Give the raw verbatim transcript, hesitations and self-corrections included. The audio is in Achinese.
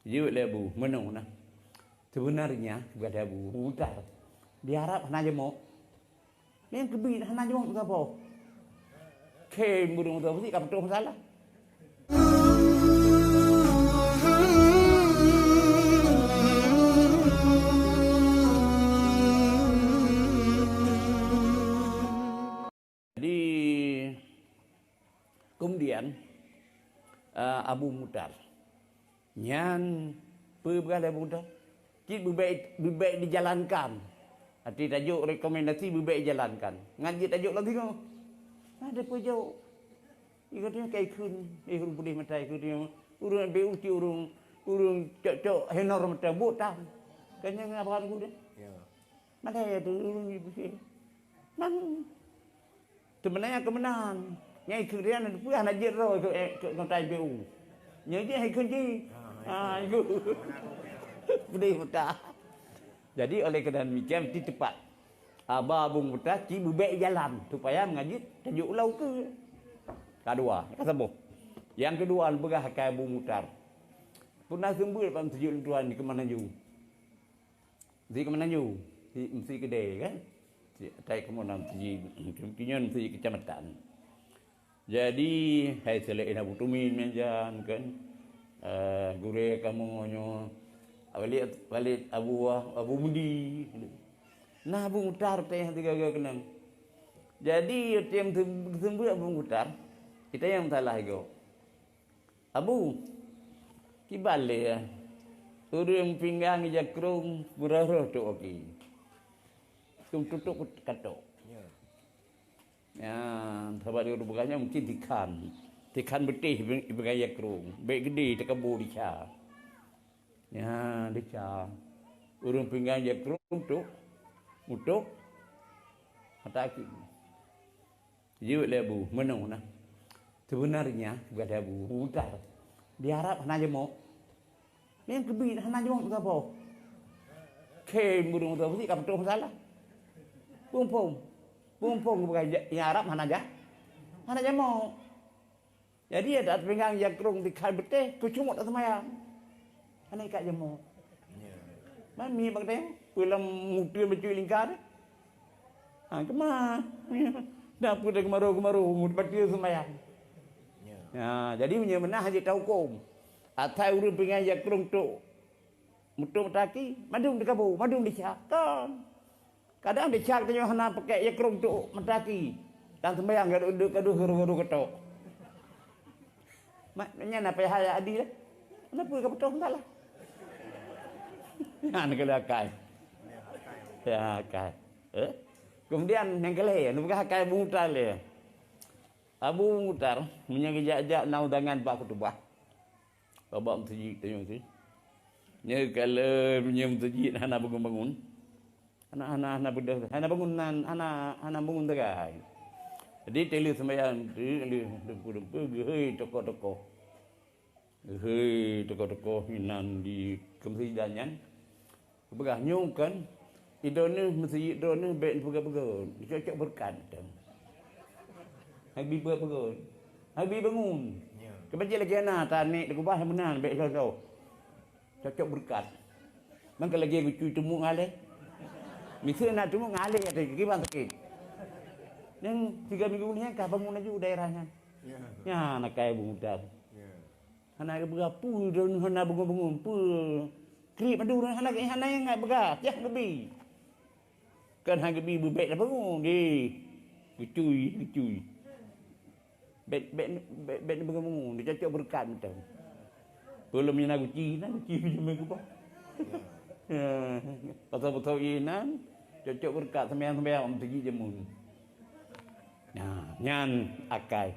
Jeuet lé Abu, meunoe na. Sebenarnya, kata Abu Mutar, di Arab hana jeumok. Nyang keubiet hana jeumok saboh. Khem burung tu, mesti ka putôh masalah. Jadi, kemudian, eh, Abu Mutar. Nyan peue peugah lé Abu Mutar? Cit beubek, beubek dijalankan. Arti tajok rekomendasi beubek dijalankan. Ngan jeuet tajok lam singoh. Ada peue jok. Ikatnya kai kheun, eh, ureueng pudeh mata ikatnya. Ureueng B U cit ureueng, ureueng cok-cok henor mata buet tan. Kan nyang abang tu deh. Ya. Makai tu ureueng ibu si. Nang sebenarnya kemenang. Nyai keu dia na peue hana jeuet roh keu, eh, keu kontai B U. Nyai jih hai kunci. Ha, itu. Pedih betul. Jadi oleh kerana demikian mesti tepat. Aba Abu Mutar ci beubek jalan supaya mengaji tajuk ulau ke. Kedua, ka saboh. Yang kedua, peugah akai Abu Mutar. Pernah seumbeuet bak tajuk tuan di Kemanaju. Meusi Keumeunan Yu, si, meusi keudè kan? Si, atai kamoe na meusi, meusi nyan meusi keucamatan. Jadi, hai selain Abu Tumin nyan kan, eh, gurèe kamoe nyoe, Walid, Walid Abu, Abu Mudi. Na Abu Mutar teuh nyang sigaga keunong. Jadi, tiang seumbeuet Abu Mutar, kita nyang salah igoe. Abu, kiban lé, ureueng pinggang jakrong beurôh-rôh tok oke. Tum tutup katok. Ya. Ya, sahabat guru bukannya mungkin tikhan. Tikhan beutih pinggang jakrong. Bèk geudè teukabu dica. Ya, dica. Ureueng pinggang jakrong tok. Mutok. Mata aki. Jeuet lé Abu, meunoe na. Sebenarnya, kata Abu Mutar, di Arab hana jeumok. Nyang keubiet hana jeumok saboh. Khem burung saboh, si ka putôh masalah. Pumpung. Pumpung bukan ja-, nyang Arab hana ja-, hana jeumok. Jadi, ada pinggang jakrong di kai beuteh, kucumok tak sembahyang. Hana ikat jeumok. Ya. Mami bak teh, pulang mutu bacut lingkar. Ha, kema. Dah pulang kemaru-kemaru, baca sembahyang. Ya. Ya, jadi meunyoe meunan hana tau huköm. Asai ureueng pinggang jakrong tok, mutok mata aki, mandum dikabu, mandum dica. Kan. Kadang dica tanyoe hana pakai jakrong tok mata aki. Dan sembahyang gaduh-gaduh gaduh-gaduh ketok. Mak, nyan apa hal adi lah. Kenapa kau potong salah? Nyan keulah akai. Ya, akai. Eh? Kemudian nyang keulhèe, nyang peugah akai Abu Mutar lé. Abu Mutar, meunyoe geujak-jak na undangan bak khutubah. Bak meuseujid tanyoe tu. Nyoe kalau meunyoe meuseujid hana bangun-bangun. Hana, hana, hana beudôh, hana bangun nan, hana, hana bangun sagai. Jadi, teulheueh sembahyang, teulheueh dumpeue-dumpeue, geuhôi tokoh-tokoh. Geuhôi tokoh-tokoh inan di keumeusejidan nyan. Peugah nyoe kan, i droeneuh meuseujid droeneuh bèk neupeugah-peugah, cocok beureukat. Hana bi peugah-peugah. Hana bi bangun. Ya. Keubeujih lagèe na, tanek dikeubah meunan, bèk soe-soe. Cocok beureukat. Mangka lagèe geucui teumuk ngaleh. Miseue na teumuk ngaleh ateueh kiban sakét. Nyang tiga minggu nyan ka bangun laju daerah nyan. Ya. Nyan akai Abu Mutar. Ya. Hana geupeugah peue droeneuh hana bangun-bangun, peue. Kriet mandum hana, hana nyang peugah, piah geubi. Kan hana geubi beubèk na bangun, deh. Geucui, geucui. Bèk, bèk, bèk, bèk neupeugah-peugah, neucocok beureukat mantong. Peulom nyang na guci, na guci jeuet meukeubah. Ya, pasal-pasal inan, cocok beureukat, seumayang-seumayang, meuteujih jameun. Nah, nyan akai.